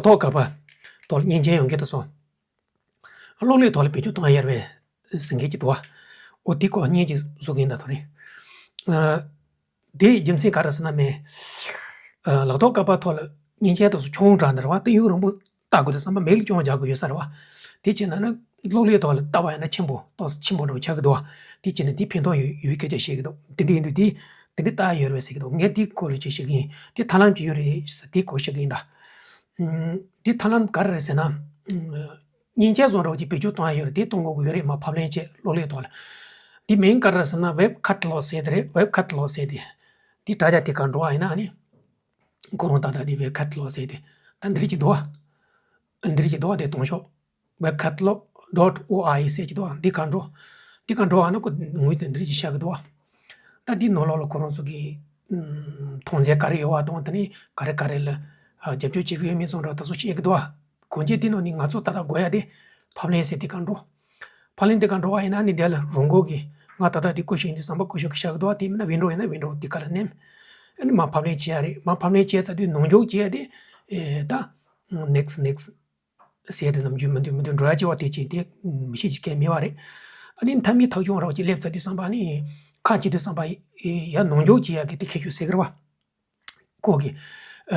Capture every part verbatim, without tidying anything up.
ཐོག་ཁ་པར་ཐོག་ལ་མཉེན་ཆས་ཡོང་གི་འདུག་སོང་། གློག་ཀླད་ཐོག་ལ་བེད་སྤྱོད་གཏོང་ཡ་ཡོད་རེད་པས་ཟེར་མཁན་ཅིག་འདུག་བ། འོ་དེ་སྐོར་བརྙན་ཅིག་བཟོ་གི་ཡིན་ད་ཐོ་རེད། ཨ། དེའི་རྒྱུ་མཚན་ག་རེ་ཟེར་ན་མེད། ཨ། ལག་ཐོག་ཁ་པར་ཐོག་ལ་མཉེན་ཆས་དེ་ཚོ་ཆུང་དྲགས་འདྲ་བ་དེ་ཡུན་རིང་པོ་ལྟ་དགོས་དུས་ཙམ་པ་མིག་ལ་སྐྱོན་རྒྱག་དགོས་ཡོད་ས་རེད་བ། དེ་བྱས་ན་ནི་གློག་ཀླད་ཐོག་ལ་ལྟ་བ་ཡིན་ན་ཆེན་པོ་ཏོག་ཙམ་ཆེན་པོ་འདྲ་བོ་ཆགས་ཀྱི་འདུག་བ། དེ་བྱས་ན་དེ་ཕན་ཐོགས་ཡོད་ཡོད་སྐད་ཆ་བཤད་ཀྱི་འདུག་དེ་འདྲ་ཡིན་དུས་དེ་དེ་འདྲ་ལྟ་ཡ་ཡོད་རེད་ཟེར་གྱི་འདུག་ངས་དེ་སྐོར་ལ་ཅིག་བཤད་ཀྱི་ཡིན། དེ་ཐབས་ལམ་ཅིག་ཡོད་རེད་ཟེར་དེ་སྐོར་བཤད་ཀྱི་ཡིན་ད། ཨུམ། དེ་ཐབས་ལམ་ག་རེ་རེད་ཟེར་ན། ཨུམ། མཉེན་ཆས་བཟོ་འདྲ་བོ་ཅིག་བེད་སྤྱོད་གཏོང་ཡ་ཡོད་རེད། དེ་གཏོང་དགོས་ཀྱི་ཡོད་རེད་མ་ཕབ་ལེན་བྱས་གློག་ཀླད་ཐོག་ལ། དེ་མིང་ག་རེ་ཟེར་ན་ཝེབ་ཁ་ཊ་ལོག་ཟེར་དེ་རེད། ཝེབ་ཁ་ཊ་ལོག་ཟེར་དེ། དེ་དྲ་རྒྱ་དེ་གར་འགྲོ་བ་ཡིན་ན་ཨ་ནི། ཁོ་རང་ཏག་ཏག་དེ་ཝེབ་ཁ་ཊ་ལོག་ཟེར་དེ། ད་འདི་རིགས་ཀྱི་འདུག་བ། འདི་རིགས་ཀྱི་འདུག་བ་དེ་གཏོང་ཤོག་ཝེབ་ཁ་ཊ་ལོག་ཌོཊ་ཨོ་ཨར་ཨི་ཟེར་གྱི་འདུག་བ། འདི་གར་འགྲོ། འདི་གར་འགྲོ་བ་ན་ཁོ་ངོས་དེ་འདི་རིགས་ཀྱི་ཤར་གྱི་འདུག་བ། ད་འདི་ནང་ལོགས་ལ་ཁོ་རང་ཚོ་གི། ཨུམ། མཐོང་ཚད་ག་རེ་ཡོད་བ་དང་དེ་ནི་ག་རེ་ག་རེ་ལ། ཨ། རྒྱབ་སྐྱོར་བྱེད་ཀྱི་ཡོད་མེད་སོགས་འདྲ་ད་གཟོད་བཤད་ཀྱི་འདུག་བ། གང་ཅི་དེ་ནང་ནས་ང་ཚོ་ད་ལྟ་དགོས་ཡ་དེ་ཕབ་ལེན་ཟེར་དེ་གར་འགྲོ། ཕབ་ལེན་དེ་གར་འགྲོ་བ་ཡིན་ན་ནི་དེ་ལ་རང་འགུལ་གྱིས་ང་ད་ལྟ་དེ་བཀོལ་ཤེས་ཡིན་དུས་ཙམ་པ་བཀོལ་ཤོག་གི་ཤར་གྱི་འདུག་བ། དེ་མིན་ན་ཝིན་ཌོ་ཡིན་ན་ཝིན་ཌོ་དེ་ག་ལ་མནན། ཨ་ནི་མར་ཕབ་ལེན་བྱེད་ཡ་རེད། མར་ཕབ་ལེན་བྱས་ཚར་དུས་ནང་འཇོག་བྱེད་ཡ་དེ། ཨེ། ད། ནེག་སི་ཊི་ནེག་སི་ཊི་ཟེར་དེ་ནམ་རྒྱུན་མི་འདུག་མི་འདུག་འགྲོ་ཡ་ཅིག་བ་དེ་ཅིག་དེ་མི་ཤེས་ཅིག་གལ་མེད་བ་རེད། ཨ་ནི་མཐའ་མའི་ཐག་གཅོད་རོགས་ཅིག་སླེབས་ཚར་དུས་ཙམ་པ་ནི་ཁ་ཕྱེ་དུས་ཙམ་པ་ཡ་ནང་འཇོག་བྱེད་ཡ་གི་དེ་ཁྱད་ཆོས་ཟེར་གི་རེད་བ། ཁོ་གི། ཨ།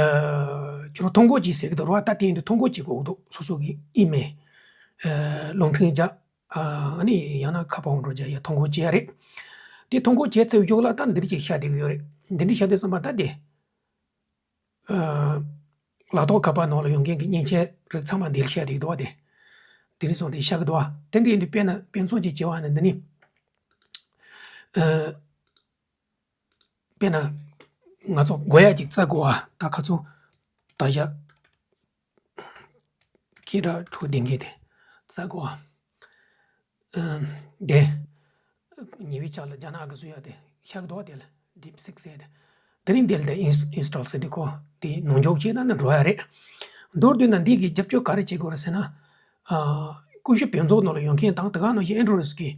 ཁྱོད་རང་ཐོ་འགོད་ཅིག་ཟེར་གི་འདུག་རེད་བ། ད་དེ་ཡིན་དུས་ཐོ་འགོད་བྱེད་དགོས་འདུག་སོ་སོ་གི་ཨི་མེལ། ཨ། རླུང་འཕྲིན་རྒྱག་ཨ་ནི་ཡང་ན་ཁ་པར་འོང་འགྲོ་རྒྱག་ཡ་ཐོ་འགོད་བྱེད་ཡ་རེད། དེ་ཐོ་འགོད་བྱས་ཚར་བའི་རྗེས་ལ་ད་འདིར་ཅིག་ཤར་བསྡད་ཀྱི་ཡོད་རེད། འདི་འདྲ་ཤར་དུས་ཙམ་པ་ད་དེ། ཨ། ལག་ཐོག་ཁ་པར་ནང་ལ་ཡོང་མཁན་གྱི་མཉེན་ཆས་རིགས་ཚང་མ་འདིར་ཤར་བསྡད་ཀྱི་འདུག་བ་དེ། དེ་རིགས་ཚང་དེ་ཤར་གྱི་འདུག་བ། དེ་འདྲ་ཡིན་དུས་དཔེར་ན་དཔེ་མཚོན་ཅིག་བྱས་པ་ན་འདི་ནི། ཨ། དཔེར་ན། ང་ཚོ་དགོས་ཡ་ཅིག་བཙལ་དགོས་བ། ད་ཁ་ཚོ་ད་ཞག་ཁྱེད་ར་ཁྲུ་ལྡིང་གི་དེ་བཙལ་དགོས་བ། ཨ། དེ། ཉེ་བའི་ཆར་ལ་རྒྱ་ནག་གི་བཟོས་ཡ་དེ་ཤར་གི་འདུག་བ། དེ་ལ་ཌིབ་སིག་ཟེར་དེ། དེ་རིང་དེ་ལ་དེ་ཨིན་ཨིན་སི་ཊོལ་ཟེར་དེ་ཁོ་དེ་ནང་འཇོག་བྱས་ན་ནི་འགྲོ་ཡ་རེད། མདོར་བསྡུས་ན་འདི་གི་རྒྱབ་སྐྱོར་ག་རེ་བྱེད་དགོས་རེད་ཟེར་ན། ཨ། ཀུ་ཤུ་བེམ་རྫོང་ནང་ལ་ཡོང་མཁན་དང་དེ་ག་ནང་བཞིན་ཨན་ཌོ་རོ་ཌི་གི།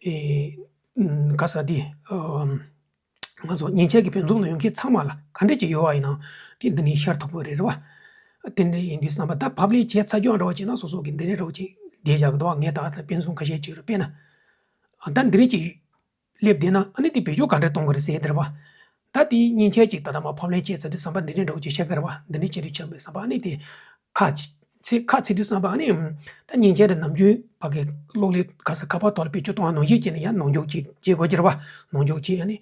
ཨེ། ཨམ། ག་ས་དེ། ཨམ། ང་ཚོ་མཉེན་ཆས་ཀྱི་བེམ་རྫོང་ནང་ཡོང་མཁན་ཚང་མ་ལ་ག་འདྲས་ཅིག་ཡོད་པ་ཡིན་ནའང་དེ་འདི་ནས་ཤར་ཐུབ་ཀྱི་རེད་རེད་བ། དེ་འདྲས་ཡིན་དུས་ཙམ་པ་ད་ཕབ་ལེན་བྱས་ཚར་རྒྱུ་འདྲ་བོ་བྱས་ན་སོ་སོ་གི་འདི་རེད་འདྲ་བོ་ཅིག་བསྡད་བཞག་གི་འདུག་ངས་ད་ལྟ་དཔེ་མཚོན་ཁ་ཤས་ཅིག་རེད། དཔེར་ན། ད་འདི་རེད་ཅིག་སླེབས་བསྡད་ན་ཨ་ནི་དེ་བེད་སྤྱོད་ག་འདྲས་གཏོང་གི་རེད་ཟེར་དེ་རེད་བ། ད་དེའི་མཉེན་ཆས་ཅིག་ད་ལྟ་མར་ཕབ་ལེན་བྱས་ཚར་དུས་ཙམ་པ་འདི་འདྲས་འདྲ་བོ་ཅིག་ཤར་གི་རེད་བ། འདི་འདྲས་བྱེད་དུས་ཆགས་པའི་ཙམ་པ་ཨ་ནི་དེ། ཁ་ཕྱེ་ཁ་ཕྱེ་དུས་ཙམ་པ་ཨ་ནི། ད་མཉེན་ཆས་དེ་ནམ་རྒྱུན་ཕ་གི་གློག་ཀླད་ག་ས་ཁ་པར་ཐོག་ལ་བེད་སྤྱོད་གཏོང་བ་ནང་བཞིན་བྱས་ནས་ཡང་ནང་འཇོག་བྱེད་བྱེད་དགོས་ཀྱི་རེད་བ། ནང་འཇོག་བྱེད་ཨ་ནི།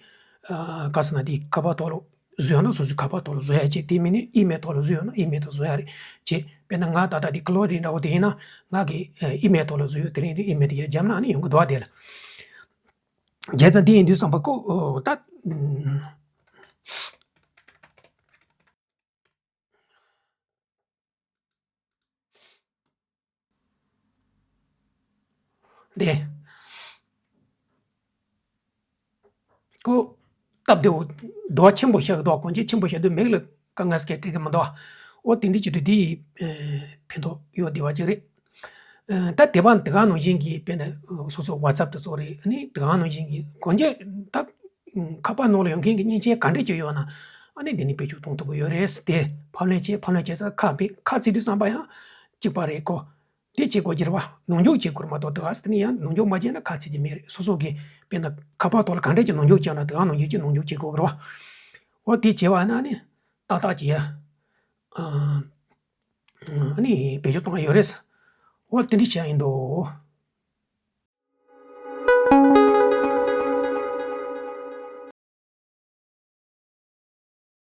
ཨ། ག་ས་ན་དེ་ཁ་པར་ཐོག་ལ་བཟོས་ཡོད་ན་སོ་སོའི་ཁ་པར་ཐོག་ལ་བཟོ་ཡ་བྱེད། དེ་མིན་ནི་ཨི་མེལ་ཐོག་ལ་བཟོས་ཡོད་ན་ཨི་མེལ་ཐོག་བཟོ་ཡ་རེད་བྱེད། དཔེར་ན་ང་ད་ལྟ་དེ་ཀློ་རི་འདྲ་བོ་དེ་ཡིན་ན་ང་གི་ཨི་མེལ་ཐོག་ལ་བཟོས་ཡོད། དེ་རིང་དེ་ཨི་མེལ་དེ་ཡར་བརྒྱབ་ན་ཨ་ནི་ཡོང་གི་འདུག་བ། དེ་ལ་བྱས་ཙང་དེ་ཡིན་དུས་ཙམ་པ་ཀོ་ད། དེ། ཁོ། སྟབས་བདེ་བོ། རྡོ་ཆེན་པོ་ཤར་གི་འདུག་གོན་ཆས་ཆེན་པོ་ཤར་དུས་མིག་ལ་དཀའ་ངལ་སྐད་སྤྲད་གི་མི་འདུག་འོ་དེ་འདྲ་བྱེད་དུས་དེ་ཡི་ཕན་ཐོགས་ཡོད་བདེ་བ་ཅིག་རེད། ད་དེ་བ་དེ་ག་ནང་བཞིན་གྱི་དཔེར་ན་སོ་སོ་ཝ་ཚབ་དེ་ཚོ་རེད། ཨ་ནི་དེ་ག་ནང་བཞིན་གྱི་གོན་ཆས་ད། ཁ་པར་ནང་ལ་ཡོང་མཁན་གྱི་མཉེན་ཆས་ག་འདྲས་ཅིག་ཡོད་ན་ཨ་ནི་འདི་ནས་བེད་སྤྱོད་གཏོང་ཐུབ་ཀྱི་ཡོད་རེད། དེ་ཕབ་ལེན་བྱས་ཕབ་ལེན་བྱས་ཚར་ཁ་ཕྱེ་ཁ་ཕྱེ་དུས་ཙམ་པ་ཡང་གཅིག་པ་རེད་ཁོ། དེ་བྱེད་དགོས་ཀྱི་རེད་བ། ནང་འཇོག་བྱེད་དགོས་རེད་མ་གཏོགས་དེ་ག་ས་དེ་ནས་ཡང་ནང་འཇོག་མ་བྱས་ན་ཁ་ཕྱེ་རྒྱུ་མེད་རེད། སོ་སོ་གི་དཔེར་ན་ཁ་པར་ཐོག་ལ་ག་འདྲས་ཀྱི་ནང་འཇོག་བྱས་ན་དེ་ག་ནང་བཞིན་གྱི་ནང་འཇོག་བྱེད་དགོས་ཀྱི་རེད་བ། འོ་དེ་བྱས་པ་ན་ནི་ཏག་ཏག་བྱས་ཡ། ཨ། ཨ་ནི་བེད་སྤྱོད་གཏོང་ཡ་ཡོད་རེད། འོ་དེ་འདྲས་བྱས་ཡིན་འདུག